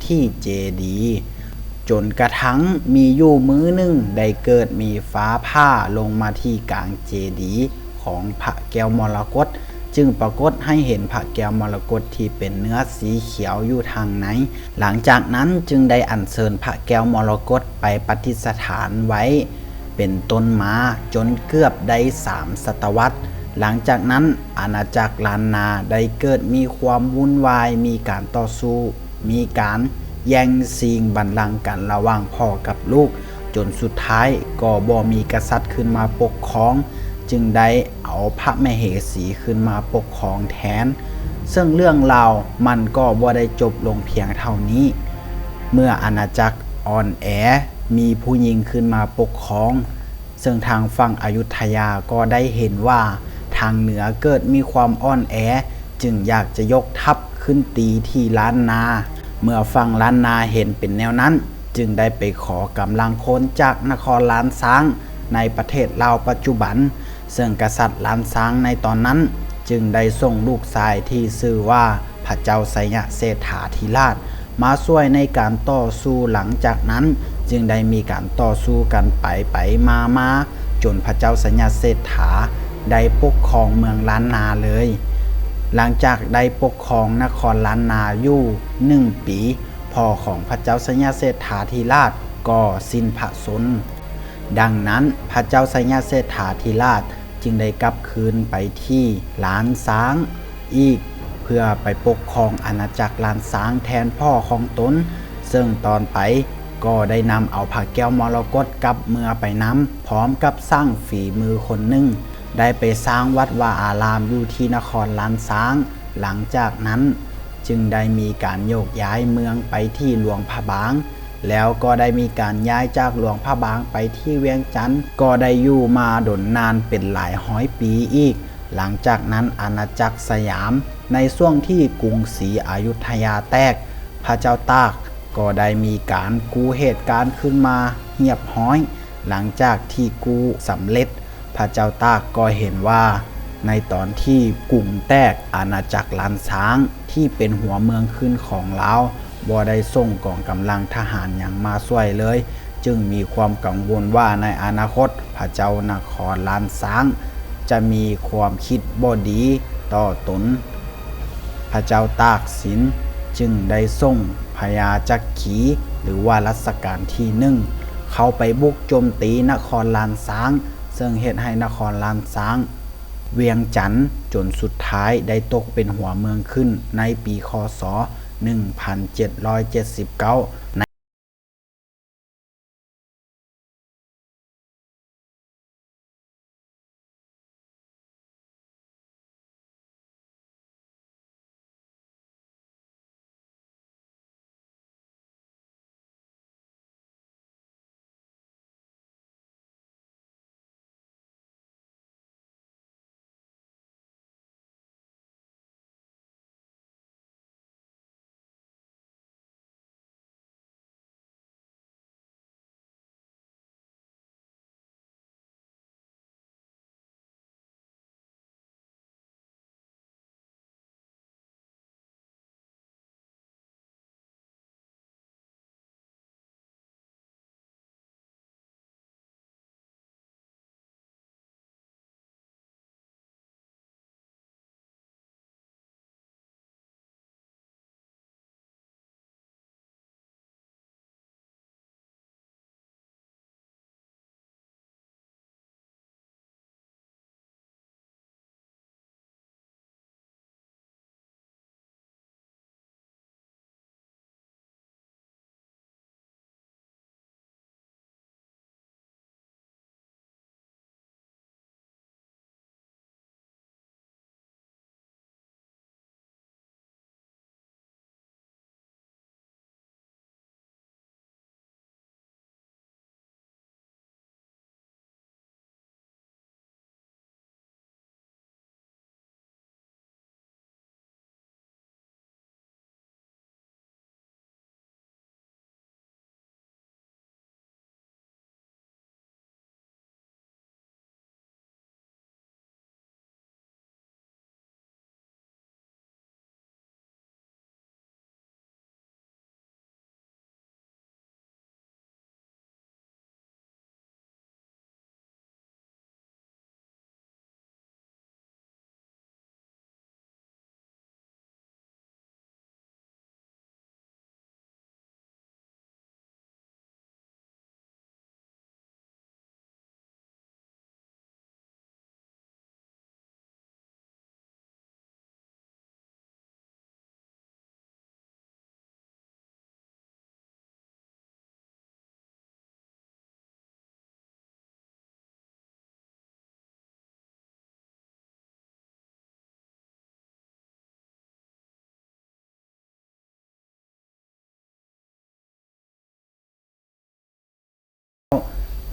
ທີ່ເຈດີ ຈົນກະທັ່ງມີຢູ່ມື້ໜຶ່ງໄດ້ເກີດມີຟ້າຜ່າລົງມາທີ່ກາງເຈດີຂອງພະແກ້ວມໍລະກົດ ຈຶ່ງປາກົດໃຫ້ເຫັນພະແກ້ວມໍລະກົດທີ່ເປັນເນື້ອສີຂຽວຢູ່ທາງໃນ. ຫຼັງຈາກນັ້ນຈຶ່ງໄດ້ອັນເຊີນພະແກ້ວມໍລະກົດໄປປະດິດສະຖານໄວ້ ເປັນຕົ້ນມາຈົນເກືອບໄດ້ສາມສະຕະວັດ. ຫຼັງຈາກນັ້ນ ອານາຈັກລ້ານນາໄດ້ເກີດມີຄວາມວຸ່ນວາຍ, ມີການຕໍ່ສູ້, ມີການແຍ່ງຊິງບັນລັງກັນລະຫວ່າງພໍ່ກັບລູກ, ຈົນສຸດທ້າຍກໍບໍ່ມີກະສັດຂຶ້ນມາປົກຄອງ, ຈຶ່ງໄດ້ເອົາພະມະເຫສີຂຶ້ນມາປົກຄອງແທນ. ເຊິ່ງເລື່ອງລາວມັນກໍບໍ່ໄດ້ຈົບລົງພຽງເທົ່ານີ້. ເມື່ອອານາຈັກອ່ອນແອ ມີຜູ້ຍິງຂຶ້ນມາປົກຄອງ, ເຊິ່ງທາງຝັ່ງອະຍຸດທະຍາກໍໄດ້ເຫັນວ່າທາງເໜືອເກີດມີຄວາມອ່ອນແອ, ຈຶ່ງຢາກຈະຍົກທັບຂຶ້ນຕີທີ່ລ້ານນາ. ເມື່ອຝັ່ງລ້ານນາເຫັນເປັນແນວນັ້ນ, ຈຶ່ງໄດ້ໄປຂໍກຳລັງຄົນຈາກນະຄອນລ້ານຊ້າງໃນປະເທດລາວປັດຈຸບັນ, ເຊິ່ງກະສັດລ້ານຊ້າງໃນຕອນນັ້ນຈຶ່ງໄດ້ສົ່ງລູກຊາຍທີ່ຊື່ວ່າ ພະເຈົ້າໄຊຍະເສດຖາທິລາດ ມາຊ່ວຍໃນການຕໍ່ສູ້. ຫຼັງຈາກນັ້ນຈຶ່ງໄດ້ມີການຕໍ່ສູ້ກັນໄປໄປມາມາ ຈົນພະເຈົ້າໄຊຍະເສດຖາໄດ້ປົກຄອງເມືອງລ້ານນາເລີຍ. ຫຼັງຈາກໄດ້ປົກຄອງນະຄອນລ້ານນາຢູ່ໜຶ່ງປີ, ພໍ່ຂອງພະເຈົ້າໄຊຍະເສດຖາທິລາດກໍສິ້ນພະຊົນ. ດັ່ງນັ້ນ ພະເຈົ້າໄຊຍະເສດຖາທິລາດຈຶ່ງໄດ້ກັບຄືນໄປທີ່ລ້ານຊ້າງອີກ ເພື່ອໄປປົກຄອງອານາຈັກລ້ານຊ້າງແທນພໍ່ຂອງຕົນ, ເຊິ່ງຕອນໄປກໍໄດ້ນຳເອົາພະແກ້ວມໍລະກົດກັບເມືອໄປນຳ ພ້ອມກັບຊ່າງຝີມືຄົນໜຶ່ງ ໄດ້ໄປສ້າງວັດວາອາຣາມຢູ່ທີ່ນະຄອນລ້ານຊ້າງ. ຫຼັງຈາກນັ້ນຈຶ່ງໄດ້ມີການໂຍກຍ້າຍເມືອງໄປທີ່ຫຼວງພະບາງ, ແລ້ວກໍໄດ້ມີການຍ້າຍຈາກຫຼວງພະບາງໄປທີ່ວຽງຈັນ, ກໍໄດ້ຢູ່ມາດົນນານເປັນຫຼາຍຮ້ອຍປີອີກ. ຫຼັງຈາກນັ້ນອານາຈັກສະຫຍາມໃນຊ່ວງທີ່ກຸງສີອະຍຸດທະຍາແຕກ, ພະເຈົ້າຕາກກໍໄດ້ມີການກູ້ເຫດການຂຶ້ນມາຮຽບຮ້ອຍ. ຫຼັງຈາກທີ່ກູ້ສຳເລັດ, ພະເຈົ້າຕາກກໍເຫັນວ່າໃນຕອນທີ່ກຸງແຕກ, ອານາຈັກລ້ານຊ້າງທີ່ເປັນຫົວເມືອງຂຶ້ນຂອງລາວບໍ່ໄດ້ສົ່ງກອງກຳລັງທະຫານຫຍັງມາຊ່ວຍເລີຍ, ຈຶ່ງມີຄວາມກັງວົນວ່າໃນອະນາຄົດພະເຈົ້ານະຄອນລ້ານຊ້າງຈະມີຄວາມຄິດບໍ່ດີຕໍ່ຕົນ. ພະເຈົ້າຕາກສິນຈຶ່ງໄດ້ສົ່ງພະຍາຈັກຄີ ຫຼືວ່າລັດຊະການທີໜຶ່ງ ເຂົ້າໄປບຸກໂຈມຕີນະຄອນລ້ານຊ້າງ, ເຊິ່ງເຮັດໃຫ້ນະຄອນລ້ານຊ້າງ ວຽງຈັນ ຈົນສຸດທ້າຍໄດ້ຕົກເປັນຫົວເມືອງຂຶ້ນໃນປີ ຄ.ສ. ໜຶ່ງພັນເຈັດຮ້ອຍເຈັດສິບເກົ້າ.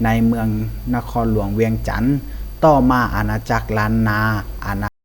ໃນເມືອງນະຄອນຫຼວງວຽງຈັນ, ຕໍ່ມາອານາຈັກລ້ານນາ, ອານາ